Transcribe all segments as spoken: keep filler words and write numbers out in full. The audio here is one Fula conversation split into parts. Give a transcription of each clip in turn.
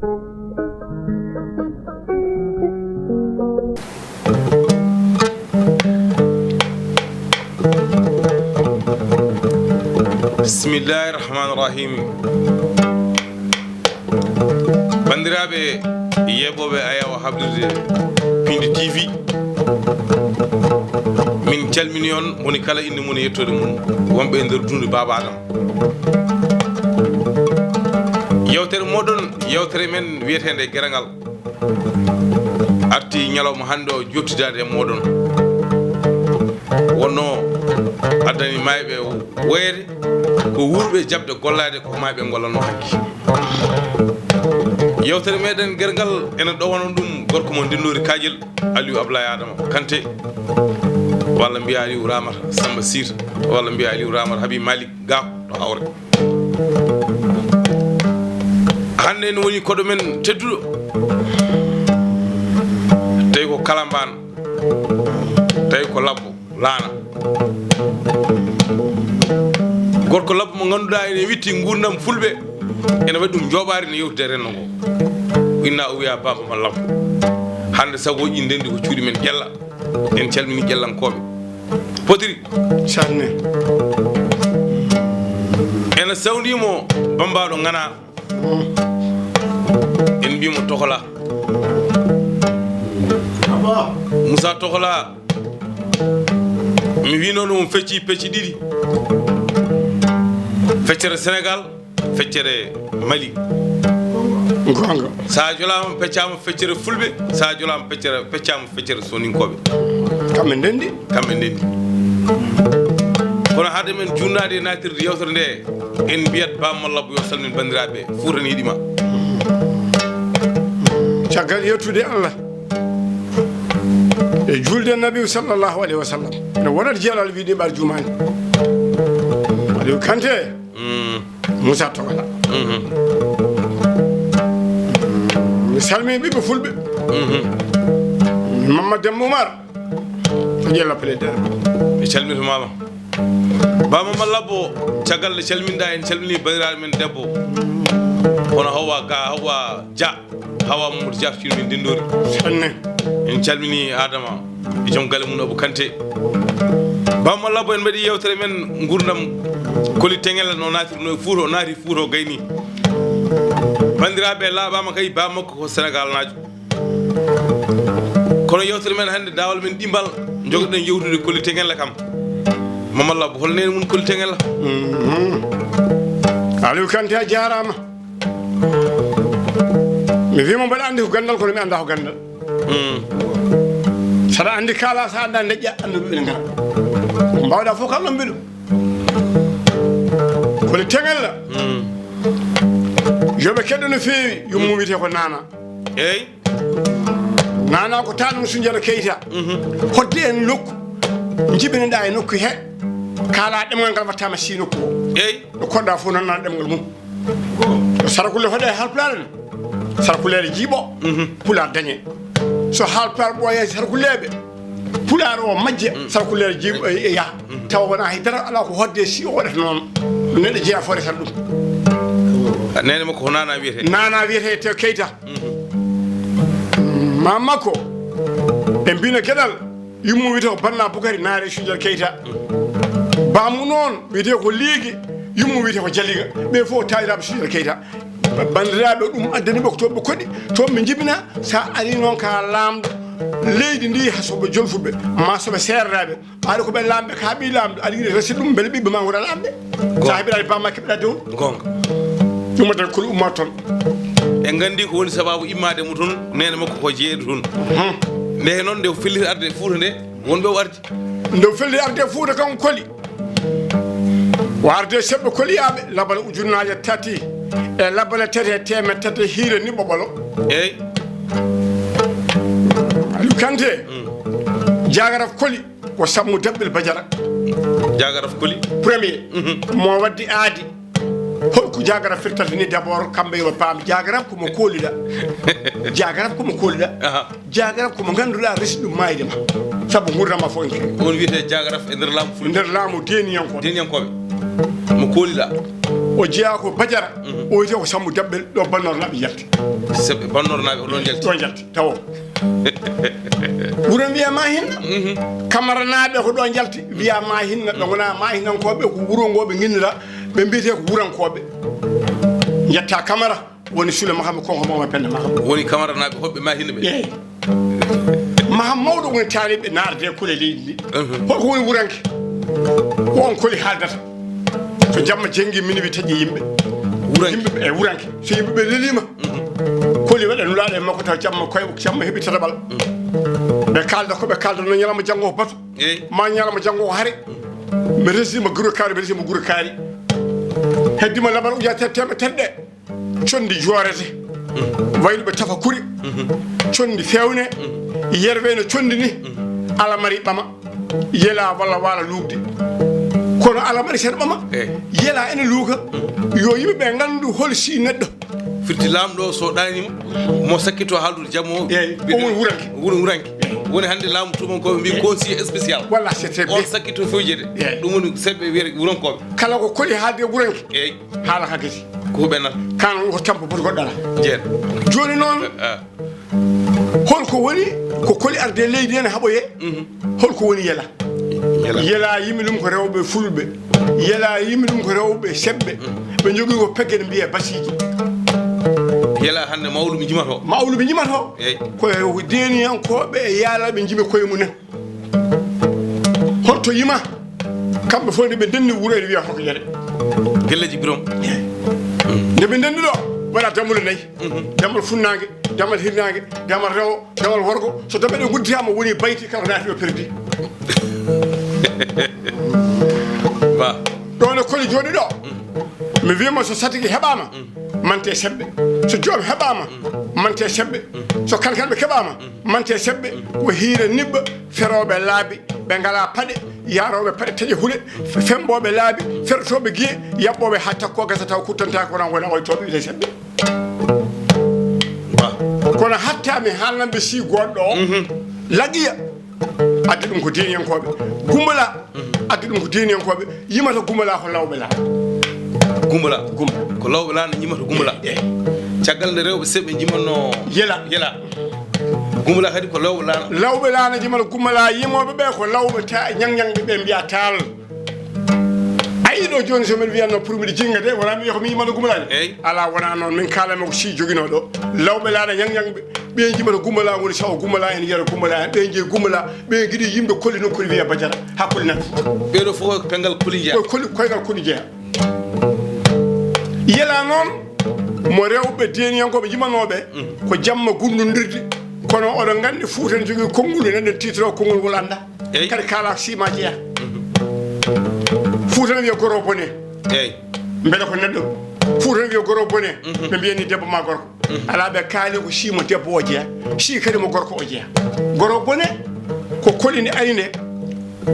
Bismillahi rahmani rahim. Banndiraaɓe yeeɓooɓe ayawa haɓrirde Pindi T V, min calmini on, moni kala inde mum e yettoode mum, wonɓe e nder duunde Baaba Adama. Yewtere mooɗon, yewtere men wiyeteende Gerangal, arti ñalawma hannde o jottidaade e mooɗon. Wonno addani maayɓe woyde, ko wuurɓe jaɓde gollaade, ko maayɓe ngollanno hanki. Yewtere meɗen Gerangal ena ɗowanon ɗum gorko mo Ndenndoori Kaƴel, Aliou Ablaye Adama Kanté, walla mbiya Aliou Ramata Samba Sir, walla mbiya Aliou Ramata Habib Malick Gakou to Hawre. Hannde en woni koɗo men tedduɗo, tawi ko Kalambaan, tawi ko Labbo Laana. Gorko Labbo mo ngannduɗaa ene witti nguurndam Fulɓe, ene waɗi ɗum jooɓaari no yewtude renndo ngo. Inna o wiya Baaba ma Labbo. Hannde sagooji ndenndi ko cuuɗi men Ƴella. En calmini Ƴellankooɓe. Potiri. Sanne. Ena sawndii mo Bambaɗo Ngana. En mbiimo Tokola. Moussa Tokola. Mi wino ɗum fecci pecci ɗiɗi. Feccere Sénégal, feccere Mali. Gonga. Sa jolama peccama feccere Fulɓe, sa jolama peccere, peccama feccere Soninkoɓe. Kamɓe ndendi. Kamɓe ndendi. Kono hade men junnaade e naatirde yewtere nde, en mbiyat Baba Malla Abou yo salmin banndiraaɓe fuutaniiɗi ma. Caggal yettude Allah e julde Nabi sallallahu alaihi wasallam, no wonat jeelal wiide ɓar jumaani. Aliou Kanté. Mm. Moussa Togala. Mhm. Mi salmini ɓiɓɓe Fulɓe. Mhm. Mamadou Demba Oumar. Ƴella pele dara. Mi calmito mama. Baba Malla Abou, caggal nde calminɗa, en calmini bandiraɗo men debbo. Hono Hawwa Ga, Hawwa Dia. Hawwa Mamadou Dia, cuuɗi men Ndenndoori. Sanne. En calmini Adama e joom galle mum Abou Kanté. Baba Malla Abou, en mbaɗi yewtere men ngurdam Koli Teŋel no naatirno e Fuuta, o naati Fuuta o gayni. Bandiraɓe laaɓama kay, baba makko ko Sénégal naajo. Kono yewtere men hannde, daawol men ɗimbal, jogoɗen yewtude Koli Teŋella kam. Mamalla Abou, hol neene mum Koli Teŋella? Mhm. Aliou Kanté, a jaaraama. Mi wiima mbaɗa anndi ko ganndal, kono mi anndaa ko ganndal. Mm. Saɗa anndi kaala, sa anndaa ndeƴƴa, anndu ɓe ɓe ngara. Ko mbaawɗa fof, kala ɗon mbiɗo. Koli Teŋella. Mm. Yo ɓe keɗɗo no feewi, yummum wiyetee ko Nana. Eey. Nana ko taanum Sunjata Keyta. Mhm. Hodde en nokku, njibinoɗaa e nokku he, kaala ɗemngal ngal wattaama si nokku o. Eey. Ɗo koɗɗa fof nanna ɗemngal mum. Ɗo Sarakulle hoɗe e Haalpulaar en. Sarakuleere jiiɓo, mhm, Pulaar dañe. So Haalpulaar ɓooya e Sarakulleeɓe, Pulaar o majje, mm, Sarakulleere jiiɓo e, e yaha. Mhm. Tawa wonaa hay dara, alaa ko hodde si o waɗata noon. Neɗɗo jeyaa fof resata ɗum. Neene makko ko Nana wiyetee? Nana wiyetee te Keyta. Mhm. Maam makko, ɓe mbino Geɗal, yummo wiyetee ko Banna Bukari, naare Sunjata Keyta. Mhm. Baamu noon wiyetee ko Liige, yummo wiyetee ko Jaliga. Ɓe fof taaniraaɓe Sunjata Keyta. Ba-, banndiraaɓe, ɗum addani ɓe ko toon ɓe koɗi, toon ɓe njibina. Sa ari noon ka laamɗo leydi ndi, haa soɓe jolfuɓe, ma soɓe seereraaɓe, ɓaade ko ɓe laamɓe, ka ɓii laamɗo, aɗa yiɗi resi ɗum, mbele ɓiɓɓe ma ngona laamɓe. Goonga. Sa heɓiraani bamma, keɓɗa dewol. Goonga. Ɗum waɗata kolo umma toon. En nganndi ko woni sababu immaade mo toon, neene makko ko jeeyɗo toon. Hmm. Nde he noon, nde o felliti arde e Fuuta nde, wonɓe o ardi. Nde o felliti arde e Fuuta, kanko Koli. O ardi e seɓɓe koliyaaɓe, labale ujunnaaje tati e labale tati e teemeɗɗe tati e hiire ni ɓoɓolo. Eey. Aliou Kanté. Mm. Jagaraf Koli. Ko Sammu Daɓɓel Bajara. Jagaraf Koli. Premier. Mhm. Mo waddi aadi. Hol ko Jagaraf firtata ni d'abord, kamɓe yo ɓe paam Jagaraf ko mo kooliɗa. Jagaraf ko mo kooliɗa. Aha. Jagaraf ko mo ngannduɗaa resi ɗum maayde ma. Sabu nguurndam ma fof en kewi. On wiyetee Jagaraf e nder laamu Fulɓe. Nder laamu deeniyankooɓe. Deeniyankooɓe. Mo kooliɗa. O jeyaa ko Bajara. O wiyetee ko Sammou Dabbel, ɗo Bannoornaaɓe njalti. Seɓɓe Bannoornaaɓe o ɗon njalti. Ɗo njalti, tawo. Wuro mbiyaa Mahinna. Kamaranaaɓe ko ɗo njalti, mbiyaa Mahinna. Ɓe ngonaa Mahinnankooɓe, ko wuro ngo ɓe nginnira, ɓe mbiyetee ko Wurankooɓe. Njettaa Kamara, woni Sule Mahamma, Konko Mahamma Penda Mahamma. Woni Kamaranaaɓe hoɓɓe Mahinna ɓe. Eey. Maha mawɗo woni taaliɓe naatde e kole leydi ndi. Holko woni wuranke? Ko on koli haaldata. So jamma jenngi, minuwi taƴi yimɓe. Wuranke. Yimɓe ɓe, e wuranke. So yimɓe ɓe leliima, koli waɗa nulaaɗo e makko taw jamma koye, jamma heɓi tataɓal. Ɓe kaalda ko ɓe kaalda no ñalawma janngo ko batu. Eey. Ma ñalawma janngo ko hare. Mi resima guro kaari, mi resima guro kaari. Heddima labar uja te-, teemeɗɗe. Conndi joorete, wayluɓe tafa kuri, conndi fewne, yerwe no conndi ni, alamari ɓama, yela walla waala luukde. Kono alamari sen ɓama, yela ene luuka, yo yimɓe ɓe nganndu hol si neɗɗo. Firti laamɗo so ɗaanima, mo sakkito haaldude jam o, eey, o woni wuranke. Woni wuranke. Woni hannde laamu tuubankooɓe mbi conseiller spécial. Walla c'est très bien. On sakkito fewjede. Eey. Ɗum woni seɓɓe wiyata wurankooɓe. Kala ko koli haalde wuranke. Eey. Haala ka gasi. Ko ɓe nan. Kan ko tampo pour goɗɗo ala. Jeer. Jooni noon, ah, holko woni ko koli arde leydi en haɓoye? Holko woni yela? Yela. Yela yimi ɗum ko rewɓe fulɓe. Yela yimi ɗum ko rewɓe seɓɓe. Ɓe jogii ko peggere mbiye basiiji. Yela hannde mawluɓe jimato. Mawluɓe jimato. Eey. Ko deeniyankooɓe e yaalaɓe jimi koye mumen. Holto yima? Kamɓe fof nde ɓe ndenndi wuro ene wiya Hokoyere. Gelleji Birom. Nde ɓe ndenndi ɗo, waɗa dammuɗe nayi. Dammal funnaange, dammal hirnaange, dammal rewo, dammal worgo. So dammuɗe ngudditaama woni bayti kala ko naati o perdi. Ba. Ɗo no koli jooɗi ɗo. Mi wiima so satigi heɓaama, mante seɓɓe. So joom heɓaama, mante seɓɓe. So kankanɓe keɓaama, mante seɓɓe. Ko hiira niɓɓa, ferooɓe laabi, ɓe ngalaa paɗe, yaarooɓe paɗe taƴe hule, femmbooɓe laabi, fertooɓe giye, yaɓɓooɓe haa takko gasa taw kuttantaako wona wona oytooɓe wiyetee seɓɓe. Ba. Kono hatta mi haalnanɓe si goɗɗo o, laqiya, addi ɗum ko diiniyankooɓe. Gumbala, addi ɗum ko diiniyankooɓe. Yimata Gumbala ko lawɓe laa. Gumbala. Gumbala. Ko lawɓe laa no yimata Gumbala. Eey. Caggal nde rewɓe seɓɓe jimatno yela. Yela. Gumbala kadi ko lawɓe laa. Lawɓe laa no yimata Gumbala, yimooɓe ɓe ko lawɓe ta-, ñaŋ-ñaŋɓe ɓe mbiya taal. A yii ɗo jooni so mbiɗa wiyatno pour mbiɗa jinnga de, wonaa mi wiya ko mi yimata Gumbala de. Eey. Alaa, wonaa noon. Min kaalanma ko si joginoo ɗo. Lawɓe laa no ñaŋ-ñaŋɓe. Ɓe jimata Gumbala woni sawo Gumbala en, yiyata Gumbala en. Ɓe jeyi Gumbala, ɓe ngiɗi yimɓe koli nokkuure wiya Bajara. Haa koli natti. Ɓeeɗo fof ko penngal koli jeyaa. Ko koli, koyngal koli jeyaa. Yela noon mo rewɓe deeniyankooɓe jimanooɓe, ko jamma gunndondirde. Kono oɗon nganndi Fuuta ne jogii konngol, enen titro konngol ngol annda. Eey. Kadi kaala sima jeya. Fuuta ne wiya goro bone. Eey. Mbele ko neɗɗo. Fuuta ne wiya goro bone. Ɓe mbiyani debbo ma gorko. Alaa, ɓe kaali ko simo debbo o jeya. Si kadi mo gorko o jeya. Goro bone ko koli nde ari nde.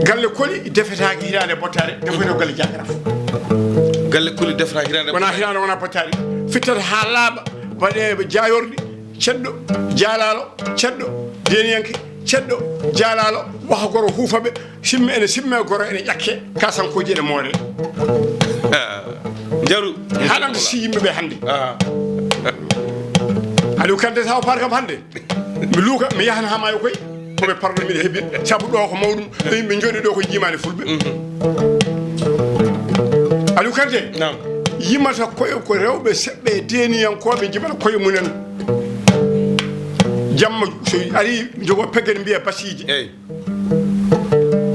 Galle koli defetaaki hitaande bottaare. Defoyto galle jaagara fof. Galle koli defetaaki hitaande bottaare. Wona hitaande, wona bottaare. Fittata haa laaɓa, mbaɗe jaayorɗi. Ceddo, jaalaalo, ceddo, deeniyanke, ceddo, jaalaalo, waha goro huufa ɓe, simme ene simme, goro ene ƴakke, kasankooji ene moore. Njaru. Haɗan si yimɓe ɓe hannde. Ah. Aliou Kanté, sa o par kam hannde. Mi luuka, mi yahan haa maayo koy. Ko ɓe pardon miɗo hebbin. Sabu ɗo ko mawɗum, ɗo yimɓe jooɗi ɗo ko jimaani fulɓe. Aliou Kanté, naam. Yimata koye ko rewɓe seɓɓe e deeniyankooɓe jibata koye mumen. Jamma so ari jogo peggere mbiya basiiji. Eey.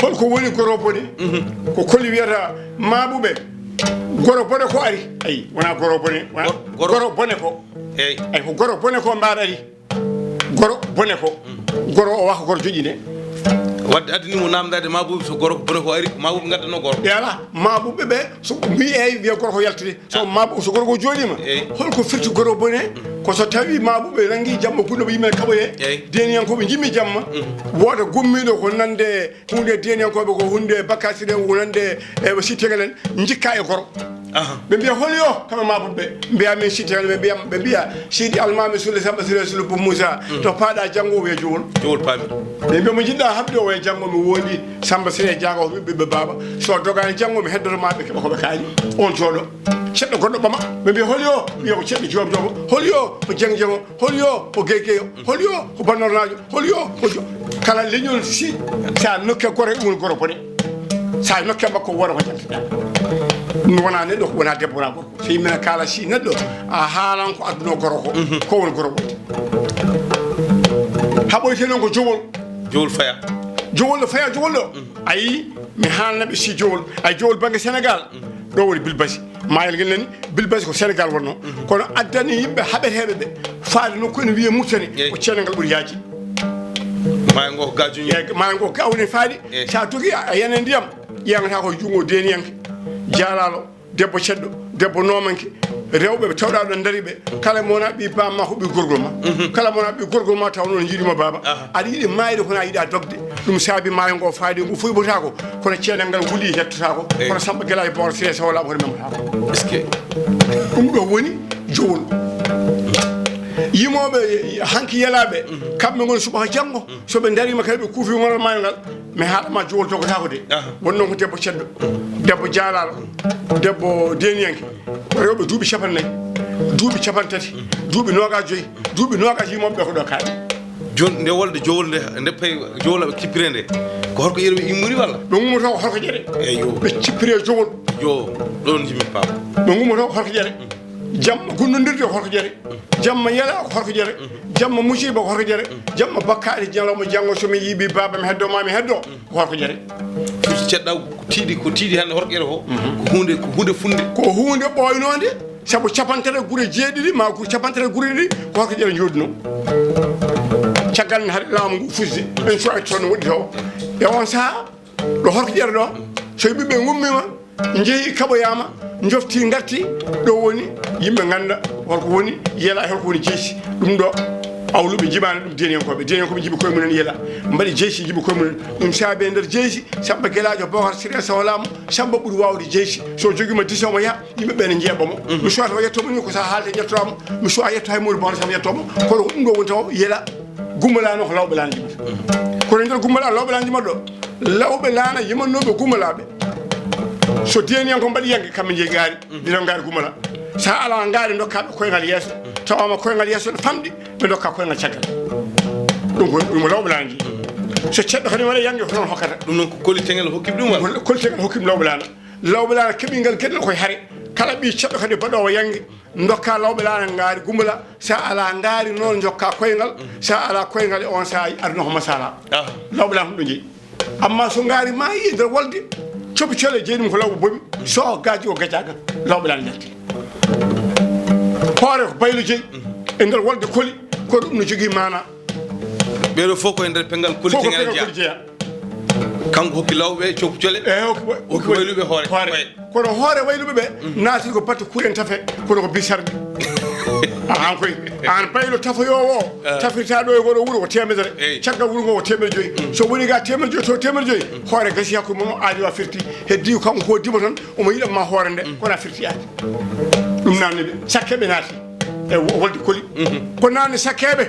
Holko woni goro bone? Ko koli wiyata maaɓuɓe. Goro bone ko ari. Ayi, wona goro bone. Wona Go-, goro goro bone ko. Eey. Ay, ko goro bone ko mbaɗa ari. Goro bone ko. Goro o waha goro joƴƴine. Wadde addani mo namdade maaɓuɓe so goro bone ko ari, maaɓuɓe ngaddanno goro. E ala, maaɓuɓe ɓe, so mbi eyi, wiya goro ko yaltude. So maaɓu-, so goro ko jooɗiima, eey. Holko firti goro bone? Ko so tawi maaɓuɓe nangi jamma gunnoɓe yimɓe kaɓoye, eey. Deeniyankooɓe jimmi jamma, wooda gummiiɗo ko nande huunde deeniyankooɓe ko huunde bakkasire, wonande e sittegelen, jikka e goro. Aha. Ɓe mbiya, "Hol yo?" Kamɓe maapuɓe ɓe mbiya, "Min Sitti Hel." Ɓe mbiya, ɓe mbiya, "Sidi Almaami Sulle Samba Sire Sulle Bou Moussa, to paaɗa janngo?" O wiya, "Jowol." Jowol paami. Ɓe mbiya, "Mo njiɗɗa haɓde?" O wiya, "Janngo mi wondi Samba Sire Jaaga ko ɓiɓɓe ɓe baaba. So dogaani janngo mi heddoto ma ɓe keɓa ko ɓe kaaƴi." On jooɗo. Ceɗɗo goɗɗo ɓama. Ɓe mbiya, "Hol yo?" Wiya, "Ko ceɗɗo joom joom." "Hol yo?" "Ko jeng jeng o." "Hol yo?" "Ko gey gey o." "Hol yo?" "Ko bannornaajo." "Hol yo?" "Ko jo-" Kala leñol si, sa nokke goro, ɗum woni goro bone. Sa nokke makko wona ko jantiɗa. Ɗum wona neɗɗo, ko wona debbo, wona gorko. So yimɓe ne kaala si neɗɗo, a haalan ko adduno goro ko. Ko woni goro woni. Haɓoyte noon ko jowol. Jowol faya. Jowol ɗo faya, jowol ɗo. Ayi, mi haalna ɓe si jowol. Ay, jowol bannge Sénégal. Ɗo woni Bilbasi. Maayel ngel nani, Bilbasi ko Sénégal wonno. Kono addani yimɓe haɓeteeɓe ɓe faade nokku ene wiyee Murtani, ko ceenal ngal ɓuri yaaji. Maayo ngo ko ga juñi. Eyi, maayo ngo ko ga woni faadi. Eyi. Sa dogi a, a yana ndiyam, ƴeeŋata ko junngo deeniyanke, jaalaalo, debbo ceddo, debbo noomanke, rewɓe ɓe tawɗa ɗon dari ɓe, kala mo wona ɓi bamma ko ɓi gorgol ma. Kala mo wona ɓi gorgol ma taw noon jiiɗima baaba. Aha. Aɗa yiɗi maayde kono a yiɗa dogde. Ɗum saabi maayo ngo faade ngu foybotako, kono ceenal ngal wuli hettotaako, eyi, kono Samba Gelaajo Booro Siree Sow laaɓa hoto memotako. Est-ce que? Ɗum ɗo woni jowol. Yimooɓe hanki yelaaɓe, kamɓe ngoni subaka janngo, so ɓe ndariima kadi ɓe kuufi ngol maayo ngal, mi haala ma jowol dogotaako de. Aha. Won noon ko debbo ceddo, debbo jaalaalo, debbo deeniyanke, rewɓe duuɓi capanɗe nayi, duuɓi capanɗe tati, duuɓi noogas joyi, duuɓi noogas yimooɓe ɓe ko ɗo kaaɗi. Jooni nde wolde jowol nde, nde pay jowol aɓe cippire nde, ko Horko Ƴere ɓe immori walla? Ɓe ngummoto ko Horko Ƴere. Eyi, yo. Ɓe cippire jowol. Yo, ɗon jimmi paam. Ɓe ngummoto ko Horko Ƴere. Jamma gunnondirde ko Horko Ƴere. Jamma yela ko Horko Ƴere. Jamma musiba ko Horko Ƴere. Jamma bakkaari ñalawma janngo so mi yiibi baaba mi heddo ma mi heddo ko Horko Ƴere. Firti ceɗɗa ko tiiɗi, ko tiiɗi hannde Horko Ƴere ko, ko huunde, ko huunde funde. Ko huunde ɓooynoonde. Sabu capanɗe tati gure jeeɗiɗi ma gure capanɗe tati gure ɗiɗi ko Horko Ƴere jooɗino. Caggal nde haɗi laamu ngu fusde, en cuwa toon waɗi taw. E on saha, ɗo Horko Ƴere ɗo, so ɓiɓɓe ngummima, njehi kaɓoyama, jofti ngarti, ɗo woni yimɓe ngannda holko woni yela e holko woni jeesi. Ɗum ɗo, awluɓe njiɓani ɗum, deeniyankoɓe. Deeniyankoɓe njiɓi koye mumen yela, mbaɗi jeesi, njiɓi koye mumen. Ɗum saabi e nder jeesi, Samba Gelaajo Bokar Siree Sow laamu, Samba ɓuri wawde jeesi. So jogiima dix omo yaha, yimɓe ɓe ne njeeɓa mo. Mi suwata o yetto mo ni ko sa haalde ƴettoɗa mo. Mi suwa yetto hay Mori Bawɗo Samba yetto mo. Kono ko ɗum ɗo woni taw yela Gumbala noon ko Lawɓe Laana jimata. Kono e nder Gumbala Lawɓe Laana jimata ɗo, Lawɓe Laana yimannoɓe Gumbalaɓe, so deeniyanko mbaɗi yagge, kamɓe jeeyi ngaari, dina ngaari Gumbala. Sa ala ngaari, dokkaɓe koyngal yeeso, tawama koyngal yeeso ne famɗi, ɓe dokka koyngal caggal. Ɗum ko, ɗum ko Lawɓe Laana jii. So ceɗɗo kadi waɗa yagge ko noon hokkata. Ɗum noon ko Koli Teŋel hokkiɓe ɗum walla? Koli Teŋel hokkiɓe Lawɓe Laana. Lawɓe Laana keɓi ngal geɗel koye hare. Kala ɓi ceɗɗo kadi baɗowo yagge, dokka Lawɓe Laana ngaari Gumbala. Sa ala ngaari noon jokka koyngal. Sa ala koyngal e on sa aduna ko masala. Ah. Lawɓe Laana ɗum jeeyi. Amma so ngaari maayi e nder wolde, copi cole jeyi ɗum ko Lawɓe bomi. So gaaji o gajagal, Lawɓe Laana njalti. Hoore ko Baylo jeyi e nder wolde Koli, kono ɗum no jogii maana. Ɓeeɗo fof ko e nder penngal Koli Teŋel jeya. Kanko hokki Lawɓe coppu cole. Eyi, hokki wa-, hokki hokki wayluɓe hoore. Hoore. Kono hoore wayluɓe ɓe naati ko batte kuren tafe, kono ko bisarɗi. Ahan koy, an Baylo tafoyoowo o, tafirta ɗo e ngoɗo wuro ko teemedere. Eyi. Caggal wuro ngo ko teemedere joyi. So woni ga teemedere joyi to teemedere joyi, hoore gasi hakkude mum, aadi wa firti. Heddi kanko ko dimo tan, omo yiɗan ma hoore nde, kono a firti aadi. Ɗum naamni ɓe. Sakke ɓe naati e wo-, wolde Koli. Ko naamni sakkeeɓe,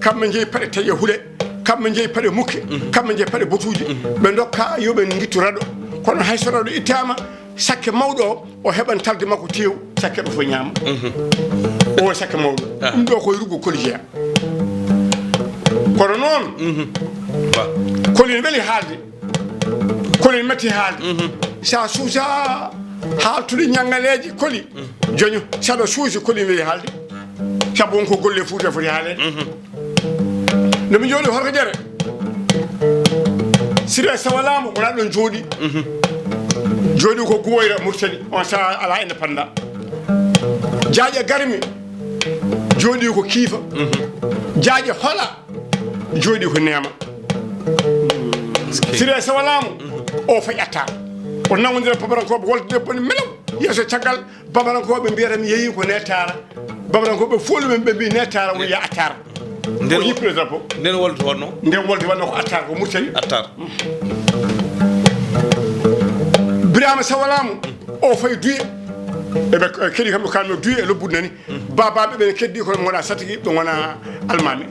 kamɓe njeyi paɗe taƴe hule, kamɓe njeyi paɗe mukke, kamɓe njeyi paɗe botuuje. Ɓe dokka yo ɓe ngittu raɗo. Kono hay so raɗo ittaama, sakke mawɗo o, o heɓan talde makko tew, sakkeeɓe fof ñaama. O sakke mawɗo. Ah. Ɗum ɗo ko e ruggo Koli jeya. Kono noon, Ba. Koli ne weli haalde. Koli ne metti haalde. Sa suusa haaltude ñangaleeji Koli, joño, saɗa suusi Koli ne weli haalde. Sabu won ko golle Fuuta foti haaleede. Nde mi jooɗi Horko Ƴere, Siree Sawa Laamu wona ɗon jooɗi. Jooɗi ko Guwoyra Murtani, on saha ala indépendant. Jaaƴe Garmi jooɗi ko Kiifa. Jaaƴe Hola jooɗi ko Neema. Siree Sawa Laamu, o fayi Attaar. O nanngondira Pabarankooɓe wolde debbo ne melaw. Yeeso caggal, Bamarankooɓe mbiyata mi yehi ko Nettaara. Bamarankooɓe fof ɓe mbi Nettaara woni ya Attaara. Nden o yippude drapeau. Nden wolde wonno? Nden wolde wonno ko Attaara, ko Murtani. Attaara. Birama Sawa Laamu, o fayi Duye. Eɓe keɗi kamɓe kalno duwi e lobbude nani. Babaɓe ɓen keddi kono ɓe gona satigi, ɓe gona almami.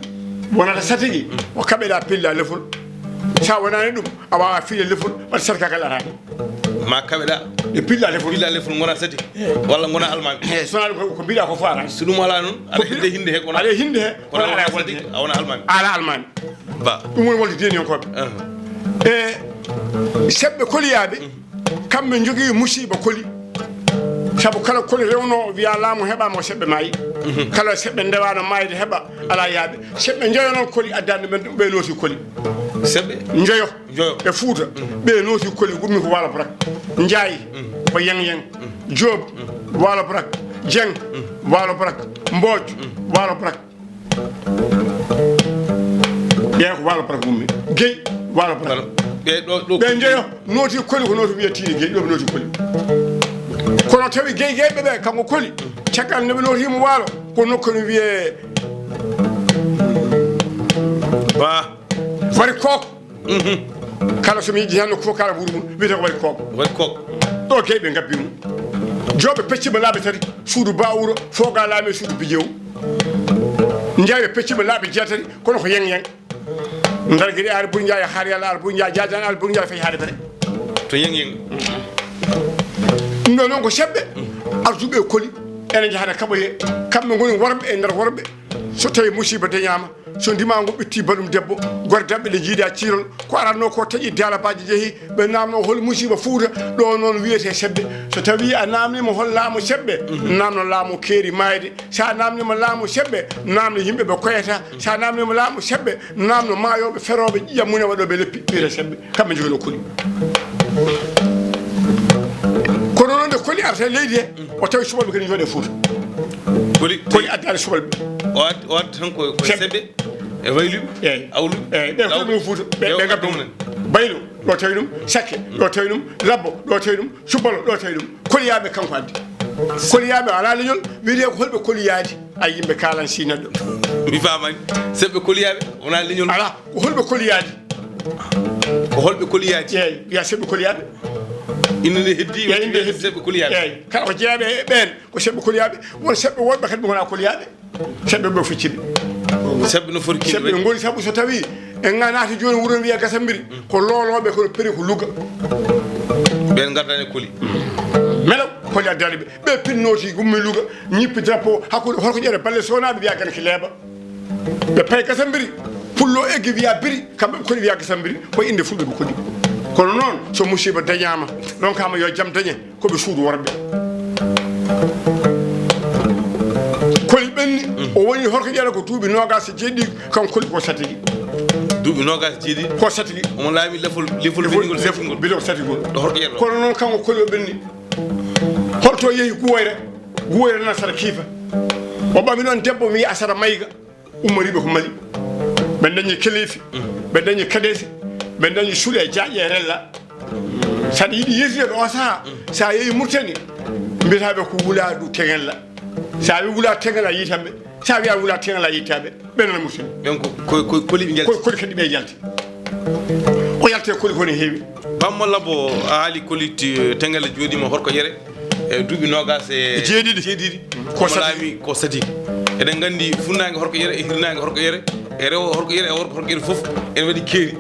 Wonata satigi, o kaɓeɗa pilla lefol. Sa wonani ɗum, a wawa fiile lefol, ɓat sarka kala arani. Ma kaɓeɗa. E pilla lefol. Pilla lefol gona satigi. Walla gona almami. He, sona ɗum ko, ko mbiɗa ko fo arani. So ɗum ala noon, aɗa hinde hinde he kono. Aɗa hinde he, kono kono wona ala satigi, a wona almami. Ala almami. Ba. Ɗum woni wonde deniyankoɓe. E seɓɓe koliyaɓe, kamɓe jogii musiba koli. Sabu kala koli rewno, wiya laamu heɓama ko seɓɓe maayi. Kala seɓɓe ndewano maayde heɓa, ala yaaɓe. Seɓɓe njoyo noon koli addani men ɗum, ɓe looti koli. Seɓɓe? Njoyo. Njoyo. E Fuuta, ɓe looti koli, gummi ko Waalo Barak. Njaay, ko Yang Yang. Joob, Waalo Barak. Jeng, Waalo Barak. Mbooj, Waalo Barak. Ɓeya ko Waalo Barak gummi. Gey, Waalo Barak. Ɓe ɗo, ɗo ɓe njeyo, nooti koli ko nooti wiya tiiɗi gey, ɗo ɓe nooti koli. Kono tawi gey geyɓe ɓe, kanko koli, caggal nde ɓe nootiimo Waalo, ko nokku no wiye Ba. Wari Kook. Kala so mi yejji hen nokku fof kala buuru mum, wiyete ko Wari Kook. Wari Kook. Ɗo gey ɓe ngabbi mum. Jooɓe peccima laabi tati, suudu Bawuro, Fooga Laami, suudu Bijeewu. Njaay ɓe peccima laabi jeetati, kono ko Yang Yang. Ndar Giri Aali Buri Njaay, Har Yalla Aali Buri Njaay, Jaajan Aali Buri Njaay, fayi haade bare. To Yang Yang. Ɗum ɗo noon ko seɓɓe, artuɓe e koli, ene njahana kaɓoye, kamɓe ngoni worɓe e nder worɓe. So tawi musiba dañama, so ndimagu ɓitti baɗum debbo, gordaɓɓe ɗe jiida ciirol, ko aranno ko taƴi dalabaji jeehi, ɓe namno hol musiba Fuuta, ɗo noon wiyete seɓɓe. So tawi a namnima hol laamu seɓɓe, namno laamu keeri mayde. Sa namnima laamu seɓɓe, namno yimɓe ɓe koyata. Sa namnima laamu seɓɓe, namno maayoɓe, ferooɓe, ƴiƴam mum e waɗoɓe leppi, wiyete seɓɓe. Kamɓe jogino koli. Kono noon nde koli arta e leydi he, o tawi subalɓe kadi jooɗe Fuuta. Koli, koli addaani subalɓe. O ad-, o addi tan ko, ko seɓɓe. Seɓɓe. E wayluɓe, eyyi, awluɓe, eyyi, ɓe lawɓe, ko ɗum Fuuta, ɓe, ɓe ɓe ngadda ɗum mumen. Baylo, ɗo tawi ɗum, Sakke, ɗo tawi ɗum, Labbo, ɗo tawi ɗum, Subbalo, ɗo tawi ɗum. Koliyaɓe kanko addi. Koliyaɓe ala leñol, wiyete ko holɓe koliyaji? Ay, yimɓe kalan si neɗɗo. Mi famani. Seɓɓe koliyaɓe, wona leñol. Ala, ko holɓe koliyaji? Ko holɓe koliyaji? Eyyi, wiya seɓɓe koliyaɓe. Inde nde heddi, eyyi, inde heddi seɓɓe koliyaɓe. Eyyi, kala ko jeeyaɓe e ɓen, ko seɓɓe koliyaɓe. Won seɓɓe woɗɓe kadi ɓe gona koliyaɓe. Seɓɓe ɓe fecciɓe. Seɓɓe no foti seɓɓe kiliɓe. Ngoni sabu so tawi en ga naati joni wuuro wiya Gasambiri, ko loloɓe kono peri ko Louga. Ɓen gardani koli. Melo koli addani ɓe. Ɓe pinnoti gummi Louga, ñippi drapeau hakkude Horko Ƴere Balle Sonaɓe wiya Ganki Leeba. Ɓe pay Gasambiri, pullo eggi wiya Biri, kamɓe ɓe koli wiya Gasambiri, ko inde fulɓe ɓe koli. Kono noon, so musiba dañama, ronkama yo jam dañe. Ko ɓe suudu worɓe. Koli ɓenni, o woni Horko Ƴere ko duuɓi noogas e jeeɗiɗi, kanko koli ko satigi. Duuɓi noogas e jeeɗiɗi? Ko satigi. Omo laami lefol, lefol lefol, bindigol lefol, satigol. Bidon satigol. Ɗo Horko Ƴere ɗo. Kono noon kanko koli o ɓenni. Holto yehi Guwayra? Guwayra Nasara Kiifa. O ɓami ɗon debbo wiyi Asara Mayga. Ummoriiɓe ko Mali. Ɓe dañi Keleefi, ɓe dañi Kadeesi, ɓe dañi Suɗe Jaaƴe e Rella. Saɗa yiɗi yeesude ɗo saha, sa yeehi Murtani, mbiyataɓe ko Wulaadu Teŋella. Sa wi Wulaadu Teŋella, a yiitanɓe. Sa wiya Wulaadu Teŋella, a yiitaɓe. Ɓe nana Murtani. Ɓen ko, ko, ko, koli ɓe jalti. Ko, koli kadi ɓe jalti. O yalti e koli ko ne heewi. Bammo Labbo, a haali koli ti-, Teŋella jooɗiima Horko Ƴere. E duuɓi noogas e jeeɗiɗi. Jeeɗiɗi. Ko omo sati. Laami ko sati. Eɗen nganndi funnaange Horko Ƴere e hirnaange Horko Ƴere, e rewo Horko Ƴere e worgo Horko Ƴere fof ene waɗi keeri.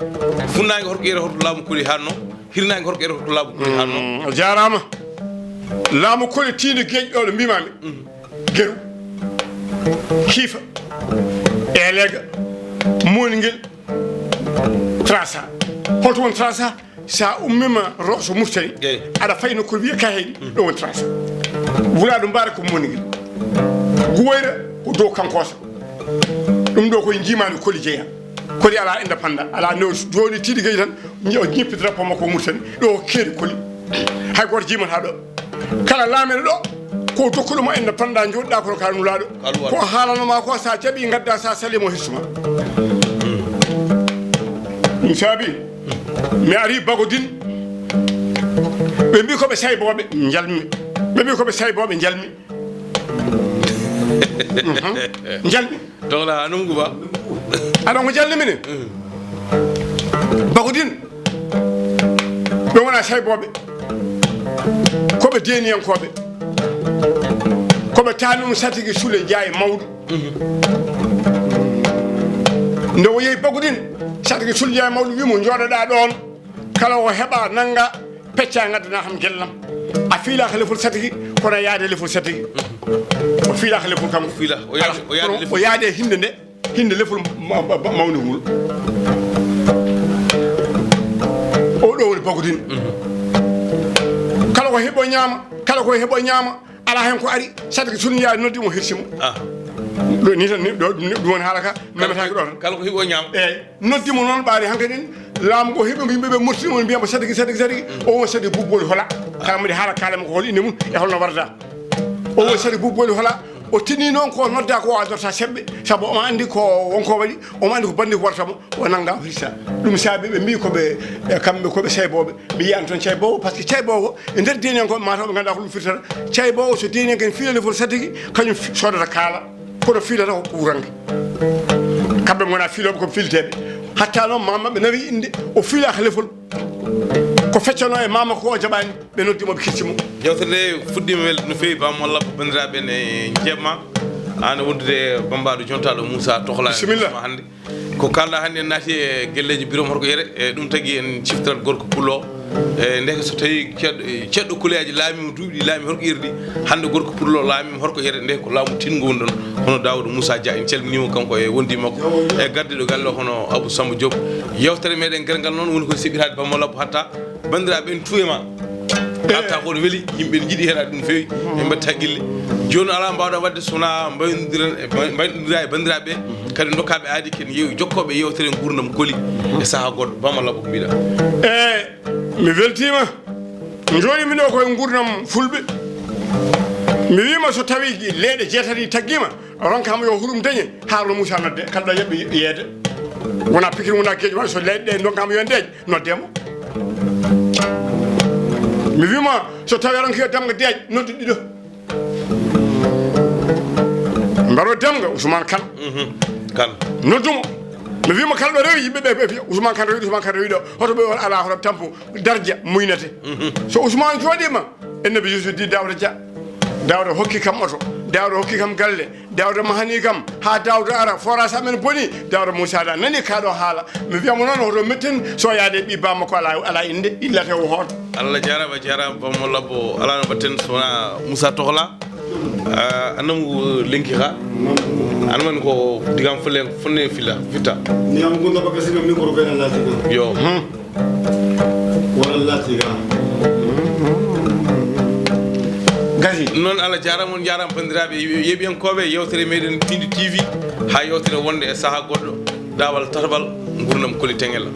Funnaange Horko Ƴere hoto laamu koli hanno, hirnaange Horko Ƴere hoto laamu koli hanno. Mm, a jaaraama. Laamu koli tiinde geeƴi ɗo ɗo mbiimaami. Geru, Kiifa, Eeleega, Mooningel, Trasa. Holto won Trasa? Sa ummima Rosso Murtani, eyi, aɗa fayi nokku wiye Kahayɗi, ɗo woni Trasa. Wulaadu Mbaare ko Mooningel. Guwayra ko dow Kankosa. Ɗum ɗo koye jiimaandi koli jeeya. Koli ala indépendant, ala no joni tiiɗi gey tan, ñi-, o ñippi drapeau makko Murtani. Ɗo keeri koli. Hay goto jiimata ɗo. Kala laamiiɗo ɗo, ko dokkuɗo mo indépendant jooɗiɗa kono ka nulaaɗo. Ka luwal. Ko haalanoma ko sa jaɓi ngadda, sa salimo hissuma. Ɗum saabi mi ari Bagodin. Ɓe mbi ko ɓe saybooɓe, njalmi. Ɓe mbi ko ɓe saybooɓe, njalmi. Mhm. Njalmi. Donc là, anum guba. Aɗa ko jalni minen. Bagodin. Ɓe wona saybooɓe. Ko ɓe deniyankooɓe. Oɓe taani ɗum Satigi Sule Njaay mawɗo. Nde o yehi Bagudin, Satigi Sule Njaay mawɗo wi mo, "Njooɗoɗaa ɗoon, kala ko heɓa nannga, pecca ngaddana kam gellam." A fiilaaka lefol Satigi, kono a yaade lefol Satigi. O fiilaaka lefol kam. O fiila, o yaade, o yaade lefol. O yaade hinde nde, hinde lefol ma-, ma-, ma-, mawni ngol. O ɗo woni Bagudin. Kala ko heɓo ñaama, kala ko heɓo ñaama, ala hen ko ari, Satigi Sule Njaay noddi mo, hirsi mo. Ah. Ɗo ni tan, ni, ɗo, ɗum, ɗum woni haala ka, memetaake ɗo tan. Kala ko heɓo ñaama. Eyyi. Noddi mo noon ɓaade hankadi en, laamu ngo heɓi mo yimɓe ɓe Murtini woni mbiyamo Satigi, Satigi, Satigi. O woni Satigi Buubu Boli Hola. Kala mbiɗa haala, kaalamo ko hol inde mum e holno warda. O woni Satigi Buubu Boli Hola. O tini noon ko nodda ko o adorta sembe, sabu omo andi ko wonko waɗi, omo andi ko bandi ko warta mo, o nanga o hirsa. Ɗum saabi ɓe mbi ko ɓe, e, kamɓe ko ɓe cayboɓe. Mi yiyani toon caybowo, par ce que caybowo e nder deeniyankoɓe mataw ɓe ngannduɗaa ko ɗum firtata. Caybowo so deeniyanke en fiila lefol Satigi, kañum fi-, sodata kaala. Kono fiilata ko kuuranke. Kamɓe ngona fiilooɓe, ko fiilteeɓe. Hatta noon maa maɓɓe nawi innde, o fiilaaka lefol. Ko feccanoo e maa makko ko o jaɓaani, ɓe noddi mo, ɓe kecci mo. Yewtere nde fuɗɗiima welde no feewi, Bam Malla, banndiraaɓe ne njeeɓma. Aan e wondude e bammbaaɗo jontaaɗo Moussa Tohla. Bisimilla. Hannde. Ko kaalɗaa hannde en naati e gelleeji Birom Horko Yere, e ɗum tagi en ciftorat gorko pullo o. E ndeke so tawii ceeɗ-, ceeɗɗo kuleeji laamiima duuɓi ɗi laami Horko Yere ɗi, hannde gorko pullo o laamiima Horko Yere, ndeke ko laamu tiiɗngu woni ɗoon, hono Daawuda Moussa Dia, en calminii mo kanko e wondiiɓe makko, e gardiiɗo galle o hono Abou Samba Diop. Yewtere meɗen ngal noon woni ko seɓɓitaade Bam Malla Abou Hatta. Banndiraaɓe, en tuwe ma. Kalta ko no weli, yimɓe ne njiɗi heɗaade ɗum feewi, ɓe mbaɗta haqqille. Jooni alaa mbaawɗa waɗde so wonaa mbaynodiren e, mbaynodira e banndiraaɓe ɓe, kadi ndokkaɓe aadi ken yew-, jokkooɓe yewtere nguurndam koli e sahaa goɗɗo. Bam Malla Abou, ko mbiɗa? E, mi weltiima. Njooɗiimi ɗo koye nguurndam fulɓe. Mi wiima so tawii leeɗe jeetati taggiima, ronkama yo hurum deeƴe, Haruna Moussa nodde, kala ɗo yeɓɓe yeede. Wona pikiri, wona geeƴo, wona so leyɗe ɗe donkama yo en deeƴ, nodde mo. Mi wiima, so tawi ronki yo Demga deeƴ, nodde ɗiɗo. Mbaro Demga, Ousmane Kane. Mhm. Kane. Noddu mo. Mi wiima, kala ɗo rewi, yimɓe ɓe, ɓe, ɓe, Ousmane Kane rewi, Ousmane Kane rewi ɗo. Hoto ɓe won ala, hoto tampo. Darja muynete. Mhm. So Ousmane jooɗiima, e Nabi Youssou di Daouda Dia. Daouda hokki kam oto. Daouda hokki kam galle. Daouda mahani kam. Haa Daouda ara. Forage amen boni. Daouda Moussa da nani kaɗo haala. Mi wiya mo noon hoto metten so yaade ɓi bamma ko ala, ala innde. Illate o hoto. Allah jarama, jarama Bam Malla Abou. Ala no mbatten so wona Moussa Tohla. Ah, annamu lenki ka. Annamu ko digam fulle fonne fila, fitta. Ni am gunda bakasi no micro bena lati ko. Yo. Hmm. Wala lati ga. Gasi. Noon, Allah jaaraama, on njaaraama, banndiraaɓe yeeɓiyankooɓe yewtere meɗen Piindi T V, haa yewtere wonde e sahaa goɗɗo, daawal tataɓal, nguurndam koli teŋel.